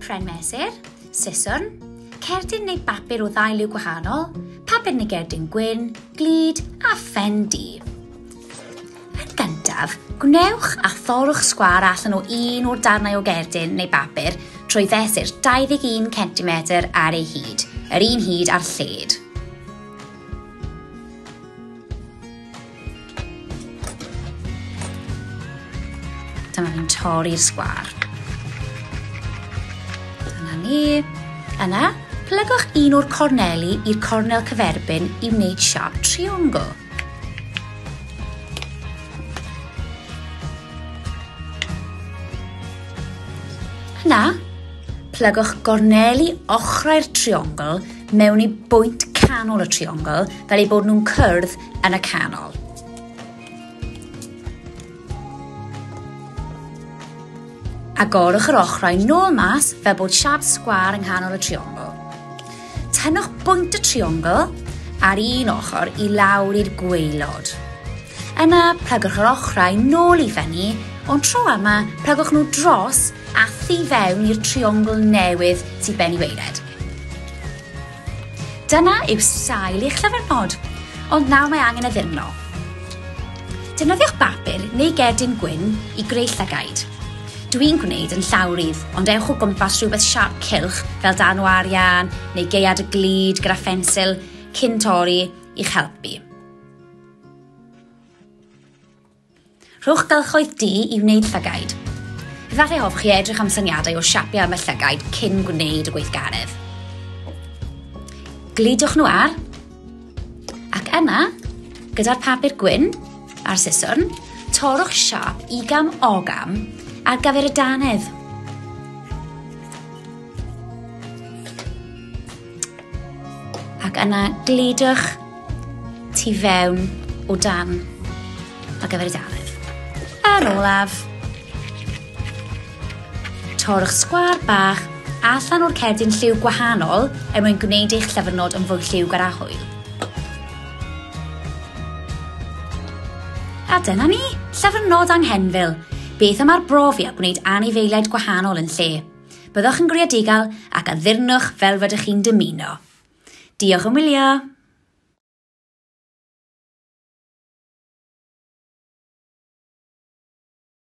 Pren mesur, siswrn, cerdyn neu bapur o ddau liw gwahanol, papur neu gerdyn gwyn, glud a phen du. Yn gyntaf, gwnewch a thorrwch sgwâr allan o un o'r darnau o gerdyn neu bapur trwy fesur 21 cm ar ei hyd, yr un hyd a'r lled. Dyma fi'n torri'r sgwâr. Dyna ni. Yna, plygwch un o'r corneli i'r cornel cyferbyn i wneud siâp triongl. Yna, plygwch gorneli ochrau'r triongl mewn i bwynt canol y triongl fel eu bod nhw'n cwrdd yn y canol. Agorwch yr ochrau nôl mas fel bod siâp sgwâr yng nghanol y triongl. Tynnwch bwynt y triongl ar un ochr i lawr i'r gwaelod. Yna, plygwch yr ochrau nôl i fyny, ond tro yma, plygwch nhw dros a thu fewn i'r triongl newydd sydd ben i waered. Dyna yw sail eich llyfrnod, ond nawr mae angen addurno. Defnyddiwch bapur neu gerdyn gwyn i greu llygaid. Dwi'n gwneud yn llawrydd, ond ewch o gwmpas rhywbeth siâp cylch fel darn o arian neu gaead y glud gyda phensil cyn torri i'ch helpu. Rhowch gylchoedd du i wneud llygaid. Efallai hoffech chi edrych am syniadau o siapiau am y llygaid cyn gwneud y gweithgaredd. Gludwch nhw ar, ac yna, gyda'r papur gwyn a'r siswrn, torrwch siâp igam ogam ar gyfer y dannedd. Ac yna gludwch tu fewn o dan ar gyfer y dannedd. Yn olaf, torrwch sgwâr bach allan o'r cerdyn lliw gwahanol er mwyn gwneud eich llyfrnod yn fwy lliwgar a hwyl. A dyna ni, llyfrnod anghenfil. Beth am arbrofi a gwneud anifeiliaid gwahanol yn lle? Byddwch yn greadigol ac addurnwch fel rydych chi'n dymuno. Diolch am wylio!